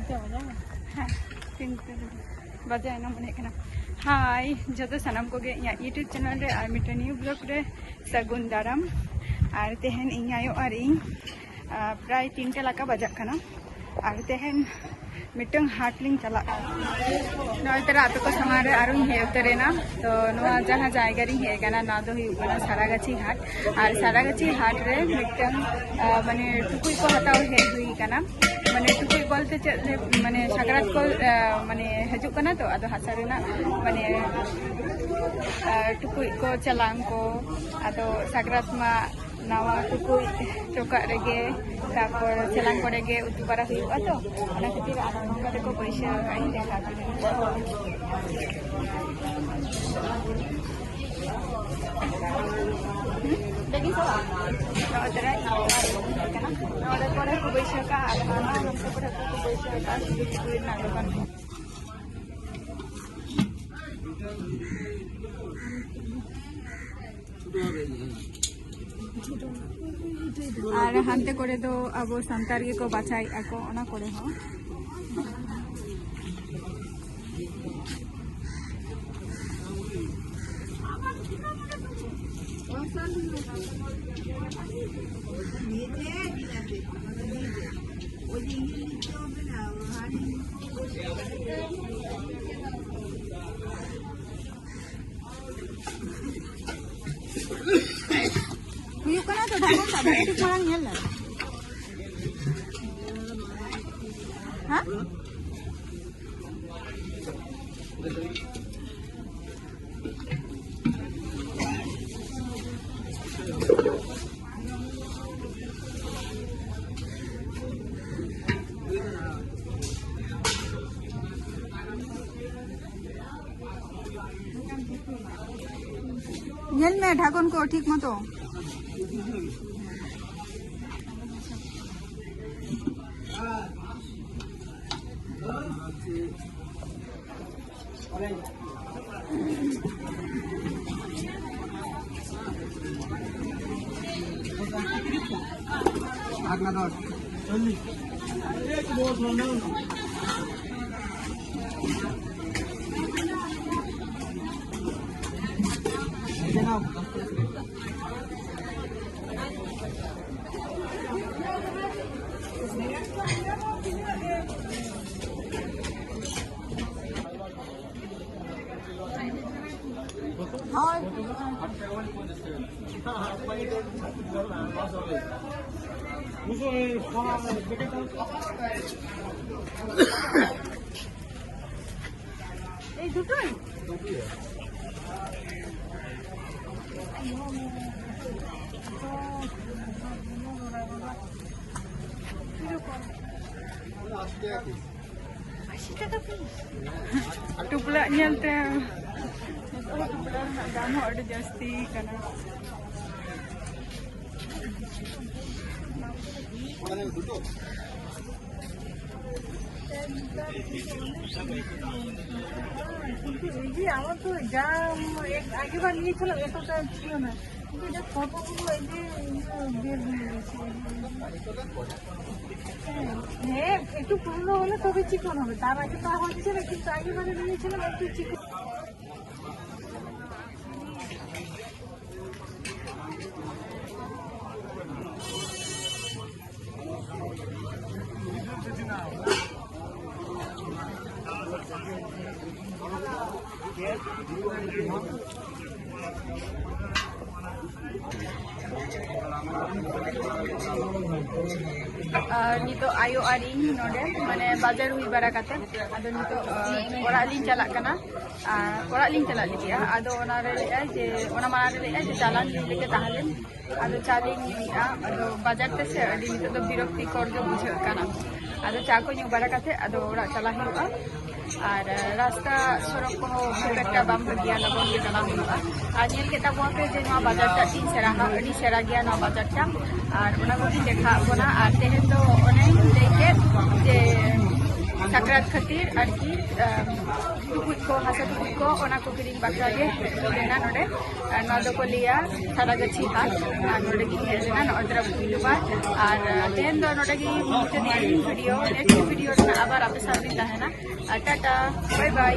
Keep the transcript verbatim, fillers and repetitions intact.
ᱦᱮᱸ, ᱛᱤᱱ ᱵᱟᱡᱟᱭᱮᱱᱟ ᱢᱚᱱᱮ ᱦᱩᱭᱩᱜ ᱠᱟᱱᱟ᱾ ᱦᱟᱭ ᱡᱚᱛᱚ ᱥᱟᱱᱟᱢ ᱠᱚᱜᱮ ᱤᱧᱟᱹᱜ YouTube ᱪᱮᱱᱮᱞ ᱨᱮ ᱟᱨ ᱢᱤᱫᱴᱮᱱ ᱱᱤᱭᱩ ᱵᱞᱚᱜ ᱨᱮ ᱥᱟᱹᱜᱩᱱ ᱫᱟᱨᱟᱢ᱾ ᱟᱨ ᱛᱮᱦᱮᱧ ᱤᱧ ᱟᱭᱳ ᱟᱨ ᱤᱧ, ᱟᱨ ᱯᱨᱟᱭ ᱛᱤᱱᱴᱟ ᱞᱮᱠᱟ ᱵᱟᱡᱟᱜ ᱠᱟᱱᱟ᱾ ᱟᱨ ᱛᱮᱦᱮᱧ ᱢᱤᱫᱴᱟᱝ ᱦᱟᱴ ᱞᱤᱧ ᱪᱟᱞᱟᱜ ᱠᱟᱱᱟ᱾ ᱱᱚᱜᱼᱚᱭ ᱛᱚᱨᱟ ᱟᱯᱮ ᱠᱚ ᱥᱟᱢᱟᱝ ᱨᱮ ᱟᱨᱚᱧ ᱦᱮᱡ ᱩᱛᱟᱹᱨᱮᱱᱟ᱾ ᱛᱚ ᱱᱚᱣᱟ ᱡᱟᱦᱟᱸ ᱡᱟᱭᱜᱟ ᱨᱤᱧ ᱦᱮᱡ ᱟᱠᱟᱱᱟ, ᱱᱚᱣᱟ ᱫᱚ ᱦᱩᱭᱩᱜ ᱠᱟᱱᱟ ᱥᱟᱨᱟᱜᱟᱪᱷᱤ ᱦᱟᱴ᱾ ᱟᱨ ᱥᱟᱨᱟᱜᱟᱪᱷᱤ ᱦᱟᱴ ᱨᱮ ᱢᱤᱫᱴᱟᱝ, ᱟ, ᱢᱟᱱᱮ ᱴᱩᱠᱩᱡ ᱠᱚ ᱦᱟᱛᱟᱣ ᱦᱮᱡ ᱦᱩᱭ ᱟᱠᱟᱱᱟ᱾ ᱢᱟᱱᱮ ᱴᱩᱠᱩᱡ ᱵᱚᱞᱛᱮ ᱪᱮᱫ ᱞᱮ-, ᱢᱟᱱᱮ ᱥᱟᱠᱨᱟᱛ ᱠᱚ, ᱟ, ᱢᱟᱱᱮ ᱦᱤᱡᱩᱜ ᱠᱟᱱᱟ ᱛᱚ, ᱟᱫᱚ ᱦᱟᱥᱟ ᱨᱮᱱᱟᱜ ᱢᱟᱱᱮ, ᱟ, ᱴᱩᱠᱩᱡ ᱠᱚ, ᱪᱟᱞᱟᱝ ᱠᱚ, ᱟᱫᱚ ᱥᱟᱠᱨᱟᱛ ᱢᱟ ᱱᱟᱣᱟ ᱴᱩᱠᱩᱡ ᱪᱚᱠᱟᱜ ᱨᱮᱜᱮ, ᱛᱟᱨᱯᱚᱨ ᱪᱟᱞᱟᱝ ᱠᱚᱨᱮ ᱜᱮ ᱩᱛᱩ ᱵᱟᱲᱟ ᱦᱩᱭᱩᱜᱼᱟ ᱛᱚ, ᱚᱱᱟ ᱠᱷᱟᱹᱛᱤᱨ ᱟᱨ ᱱᱚᱝᱠᱟ ᱛᱮᱠᱚ ᱯᱚᱭᱥᱟ ᱟᱠᱟᱫ ᱤᱧ ᱫᱮᱠᱷᱟᱣ ᱠᱮᱫᱟ᱾ ᱱᱚᱜᱼᱚᱭ ᱛᱚᱨᱟ ᱱᱚᱣᱟ ᱠᱚᱨᱮ ᱠᱚ ᱵᱟᱹᱭᱥᱟᱹᱣ ᱠᱟᱜᱼᱟ, ᱟᱨ ᱦᱟᱱᱟ ᱱᱚᱛᱮ ᱠᱚᱨᱮ ᱠᱚ ᱵᱟᱹᱭᱥᱟᱹᱣ ᱠᱟᱜᱼᱟ, ᱥᱩᱫᱷᱩ ᱴᱩᱠᱩᱡ ᱨᱮᱱᱟᱜ ᱫᱚᱠᱟᱱ᱾ ᱟᱨ ᱦᱟᱱᱛᱮ ᱠᱚᱨᱮ ᱫᱚ ᱟᱵᱚ ᱥᱟᱱᱛᱟᱲ ᱜᱮᱠᱚ ᱵᱟᱪᱷᱟᱭᱮᱫᱼᱟ ᱠᱚ, ᱚᱱᱟ ᱠᱚᱨᱮ ᱦᱚᱸ᱾ ᱦᱩᱭᱩᱜ ᱠᱟᱱᱟ ᱛᱚ, ᱰᱷᱟᱠᱚᱱ ᱥᱟᱵ ᱠᱟᱹᱴᱤᱡ ᱢᱟᱲᱟᱝ ᱧᱮᱞ ᱞᱮᱢ᱾ ᱦᱮᱸ? ᱧᱮᱞ ᱢᱮ ᱰᱷᱟᱠᱚᱱ ᱠᱚ ᱴᱷᱤᱠ ᱢᱚᱛᱚ᱾ ᱟᱨ ᱱᱟ ᱫᱚᱥ᱾ ᱪᱚᱞᱞᱤᱥ᱾ এই দুটোই? কিরকম? আশি টাকা পিস। টুপলাᱜ ᱧᱮᱞᱛᱮ ᱱᱤᱛᱚᱜ ᱴᱩᱯᱞᱟᱹᱜ ᱨᱮᱱᱟᱜ ᱫᱟᱢ ᱦᱚᱸ ᱟᱹᱰᱤ ᱡᱟᱹᱥᱛᱤ ᱠᱟᱱᱟ᱾ কিন্তু এই যে আমার তো যা এক- আগেবার নিয়েছিলাম, এতটা ছিল না। কিন্তু এটা কতগুলো এই যে ইয়ে বের হয়ে গেছে। হ্যাঁ, হ্যাঁ, একটু পুরনো হলে তবে চিকন হবে, তার আগে তো হচ্ছে না, কিন্তু আগেবারে নিয়েছিলাম একটু চিকন। ᱟᱨ ᱱᱤᱛᱚᱜ ᱟᱭᱳ ᱟᱨ ᱤᱧ ᱱᱚᱰᱮ, ᱢᱟᱱᱮ, ᱵᱟᱡᱟᱨ ᱦᱩᱭ ᱵᱟᱲᱟ ᱠᱟᱛᱮ, ᱟᱫᱚ ᱱᱤᱛᱚᱜ, ᱟᱨ, ᱚᱲᱟᱜ ᱞᱤᱧ ᱪᱟᱞᱟᱜ ᱠᱟᱱᱟ᱾ ᱟᱨ ᱚᱲᱟᱜ ᱞᱤᱧ ᱪᱟᱞᱟᱜ ᱞᱟᱹᱜᱤᱫᱼᱟ᱾ ᱟᱫᱚ ᱚᱱᱟᱨᱮ ᱞᱟᱹᱭᱮᱫᱼᱟᱭ ᱡᱮ, ᱚᱱᱟ ᱢᱟᱲᱟᱝ ᱨᱮ ᱞᱟᱹᱭᱮᱫᱼᱟᱭ ᱡᱮ, ᱪᱟᱞᱟᱜ ᱞᱤᱧ ᱞᱟᱹᱭ ᱠᱮᱫ ᱛᱟᱦᱮᱸ ᱞᱮᱱ᱾ ᱟᱫᱚ ᱪᱟ ᱞᱤᱧ ᱧᱩᱭᱮᱫᱼᱟ᱾ ᱟᱫᱚ ᱵᱟᱡᱟᱨ ᱛᱮ ᱥᱮ ᱟᱹᱰᱤ ᱱᱤᱛᱚᱜ ᱫᱚ ᱵᱤᱨᱚᱠᱛᱤᱠᱚᱨ ᱜᱮ ᱵᱩᱡᱷᱟᱹᱜ ᱠᱟᱱᱟ᱾ ᱟᱫᱚ ᱪᱟ ᱠᱚ ᱧᱩ ᱵᱟᱲᱟ ᱠᱟᱛᱮ ᱟᱫᱚ ᱚᱲᱟᱜ ᱪᱟᱞᱟᱜ ᱦᱩᱭᱩᱜᱼᱟ᱾ ᱟᱨ ᱨᱟᱥᱛᱟ ᱥᱚᱲᱚᱠ ᱠᱚᱦᱚᱸ ᱠᱷᱩᱵ ᱮᱠᱴᱟ ᱵᱟᱝ ᱵᱷᱟᱹᱜᱤᱭᱟ, ᱞᱚᱜᱚᱱ ᱜᱮ ᱪᱟᱞᱟᱜ ᱦᱩᱭᱩᱜᱼᱟ᱾ ᱟᱨ ᱧᱮᱞ ᱠᱮᱫ ᱛᱟᱵᱚᱱᱟ ᱯᱮ ᱡᱮ ᱱᱚᱣᱟ ᱵᱟᱡᱟᱨ ᱴᱟᱜ ᱛᱤᱧ ᱥᱮᱬᱟ, ᱟᱹᱰᱤ ᱥᱮᱬᱟ ᱜᱮᱭᱟ ᱱᱚᱣᱟ ᱵᱟᱡᱟᱨ ᱴᱟᱜ᱾ ᱟᱨ ᱚᱱᱟ ᱠᱚᱜᱮᱧ ᱫᱮᱠᱷᱟᱣᱟᱫ ᱵᱚᱱᱟ᱾ ᱟᱨ ᱛᱮᱦᱮᱧ ᱫᱚ ᱚᱱᱮᱧ ᱞᱟᱹᱭ ᱠᱮᱫ ᱡᱮ ᱥᱟᱠᱨᱟᱛ ᱠᱷᱟᱹᱛᱤᱨ ᱟᱨᱠᱤ, ᱟᱢ, ᱴᱩᱠᱩᱡ ᱠᱚ, ᱦᱟᱥᱟ ᱴᱩᱠᱩᱡ ᱠᱚ, ᱚᱱᱟ ᱠᱚ ᱠᱤᱨᱤᱧ ᱵᱟᱠᱷᱨᱟ ᱜᱮ ᱦᱮᱡ ᱞᱮᱱᱟ ᱱᱚᱰᱮ᱾ ᱟᱨ ᱱᱚᱣᱟ ᱫᱚᱠᱚ ᱞᱟᱹᱭᱟ ᱥᱟᱨᱟᱜᱟᱹᱪᱷᱤ ᱦᱟᱴ᱾ ᱟᱨ ᱱᱚᱰᱮ ᱜᱤᱧ ᱦᱮᱡ ᱞᱮᱱᱟ, ᱱᱚᱜᱼᱚᱭ ᱛᱚᱨᱟ ᱯᱩᱭᱞᱩ ᱵᱟᱨ᱾ ᱟᱨ, ᱟᱨ ᱛᱮᱦᱮᱧ ᱫᱚ ᱱᱚᱰᱮ ᱜᱮ ᱢᱩᱪᱟᱹᱫ ᱮᱫᱟ ᱤᱧ ᱵᱷᱤᱰᱤᱭᱳ᱾ ᱱᱮᱠᱥᱴ ᱵᱷᱤᱰᱤᱭᱳ ᱨᱮᱱᱟᱜ ᱟᱵᱟᱨ ᱟᱯᱮ ᱥᱟᱶ ᱨᱤᱧ ᱛᱟᱦᱮᱱᱟ᱾ ᱟᱨ ᱴᱟᱴᱟ, ᱵᱟᱭ ᱵᱟᱭ᱾